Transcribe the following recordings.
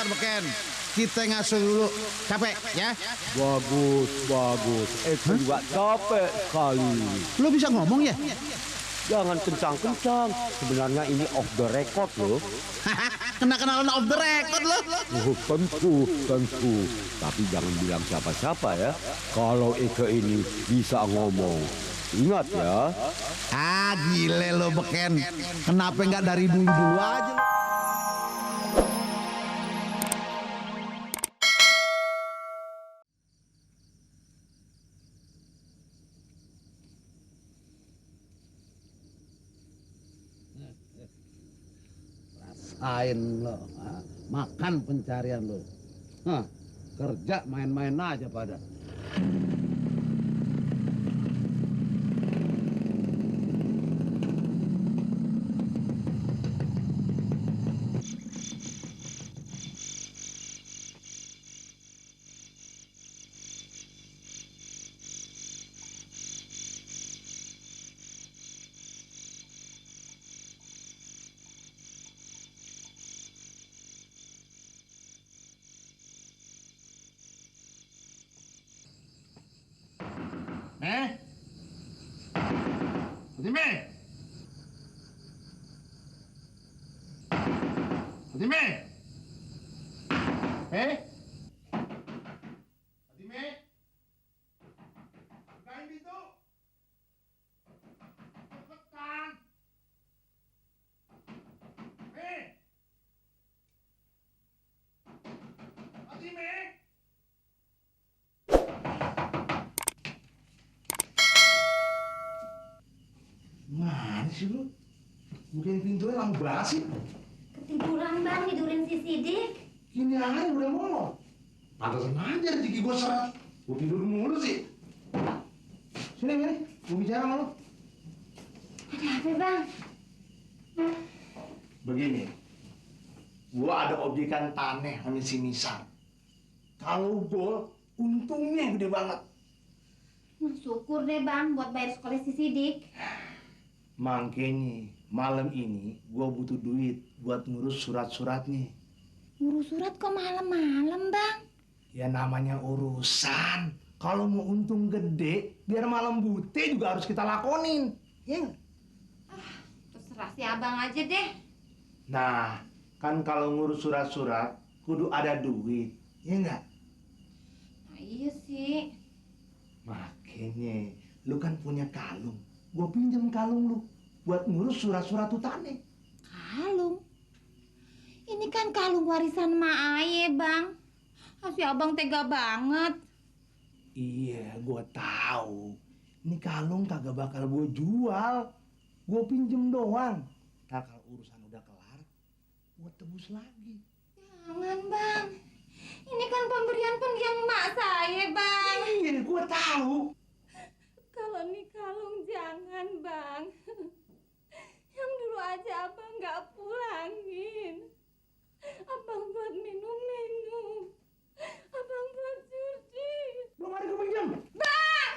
Sebentar beken. Kita ngasuh dulu. Capek ya? Bagus, bagus. Eko juga capek sekali. Lo bisa ngomong ya? Jangan kencang-kencang. Sebenarnya ini off the record loh. Kena kenalan off the record lo. Oh, tentu, tentu. Tapi jangan bilang siapa-siapa ya. Kalau Eke ini bisa ngomong. Ingat ya. Ah gile lo beken. Kenapa nggak dari dulu aja? Rasain lo, makan pencarian lo. Kerja main-main aja pada. Fatime! Fatime! Fatime! Bukain pintu! Cepetan! Fatime! Mana sih lu? Bukain pintunya lama banget sih. Ketiduran bang, tidurin si Sidik. Gini aja udah molor. Pantesan aja rezeki gue seret. Gue tidur mulu sih. Sini, gue bicara sama lu. Ada apa bang? Begini, gue ada objekan tanah sama si Misal. Kalau gol, untungnya gede banget. Syukur deh bang, buat bayar sekolah si Sidik. Makanya malam ini gue butuh duit buat ngurus surat-suratnya. Ngurus surat kok malam-malam bang? Ya namanya urusan. Kalau mau untung gede, biar malam bute juga harus kita lakonin. Ya nggak? Terserah si abang aja deh. Nah, kan kalau ngurus surat-surat, kudu ada duit. Ya nggak? Nah, iya sih. Makanya, lu kan punya kalung. Gue pinjam kalung lu buat ngurus surat-surat utane. Kalung? Ini kan kalung warisan Ma Aye bang. Si abang tega banget. Iya, gue tahu. Ini kalung kagak bakal gue jual. Gue pinjem doang. Nah, kalau urusan udah kelar, gue tebus lagi. Jangan bang. Ini kan pemberian pendiam mak saya bang. Iya, gue tahu. Kalau nih kalung jangan bang. Yang dulu aja abang nggak pulangin. Abang buat minum-minum. Abang buat judi. Belum ada gue pinjam. Bang!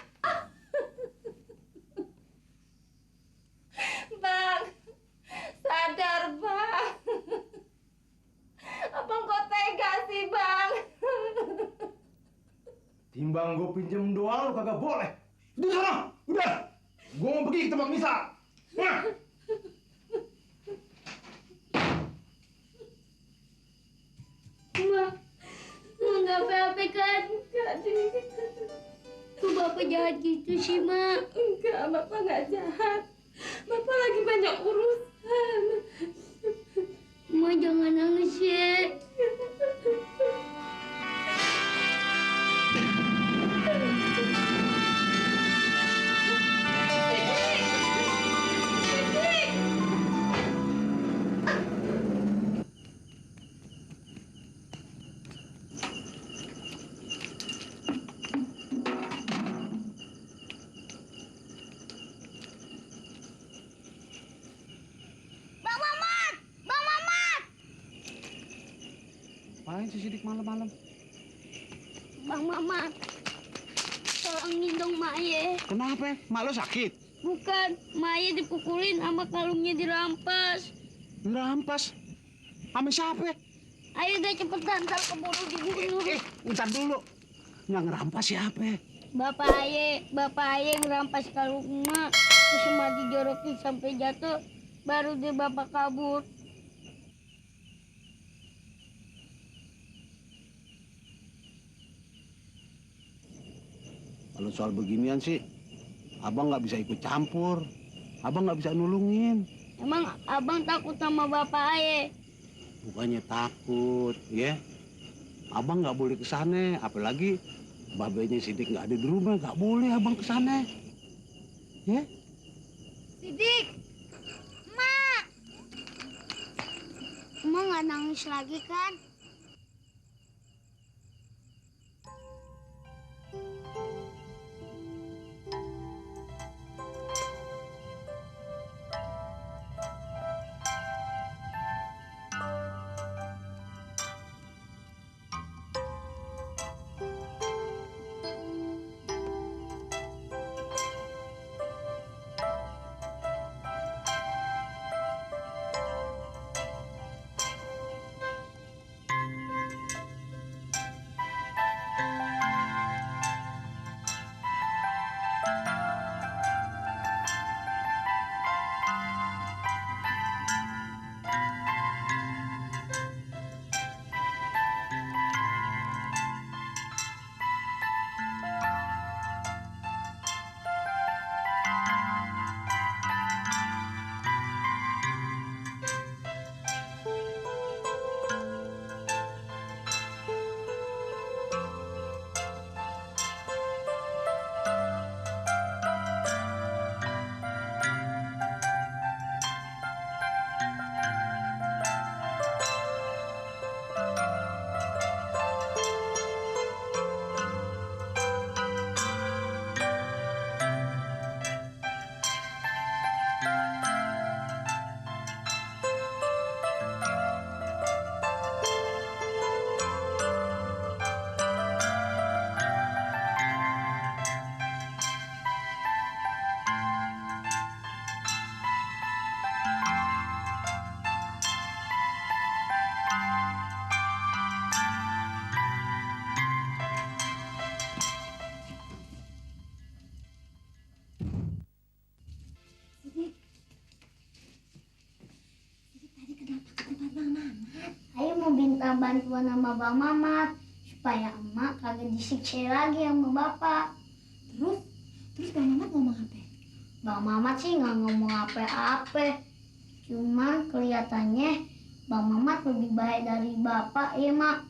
Bang, sadar bang. Abang kok tega sih bang? Timbang gue pinjem doang, lu kagak boleh. Di sana, udah. Gue mau pergi ke tempat Misa. Nah. Ma, nggak apa-apa kan? Jadi, kok bapak jahat gitu sih, Ma? Enggak, bapak nggak jahat. Bapak lagi banyak urusan. Ma, jangan nangis ya. Ngapain si Sidik malam-malam? Bang Mamat, tolongin dong Maye. Kenapa? Mak lo sakit? Bukan, Maye dipukulin sama kalungnya dirampas. Dirampas? Sama siapa? Ayo deh cepetan, ntar keburu dibunuh. Bentar dulu. Yang ngerampas siapa? Bapak Aye ngerampas kalung emak. Terus emak dijorokin sampai jatuh. Baru dia bapak kabur. Kalau soal beginian sih, abang nggak bisa ikut campur. Abang nggak bisa nulungin. Emang abang takut sama bapak Aye? Bukannya takut, ya. Abang nggak boleh ke sana, apalagi babenya Sidik nggak ada di rumah, nggak boleh abang ke sana. Ya? Sidik! Emak! Emak nggak nangis lagi kan? Ayo mau minta bantuan sama Bang Mamat supaya emak kagak disiksa lagi sama bapak. Terus Bang Mamat ngomong apa? Bang Mamat sih nggak ngomong apa-apa. Cuman kelihatannya Bang Mamat lebih baik dari bapak ya mak.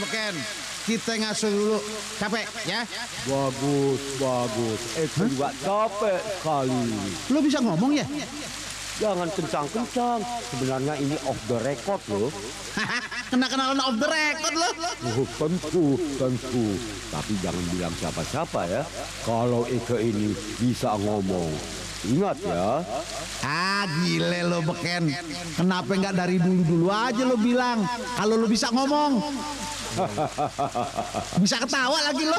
Beken. Kita ngasuh dulu. Capek ya? Bagus. Eko juga capek sekali. Lo bisa ngomong ya? Jangan kencang-kencang. Sebenarnya ini off the record loh. Kena-kenalan off the record lo. Oh, tentu. Tapi jangan bilang siapa-siapa ya. Kalau Eke ini bisa ngomong. Ingat ya. Ah gile lo Beken. Kenapa nggak dari dulu aja lo bilang kalau lo bisa ngomong. Bisa ketawa lagi lo.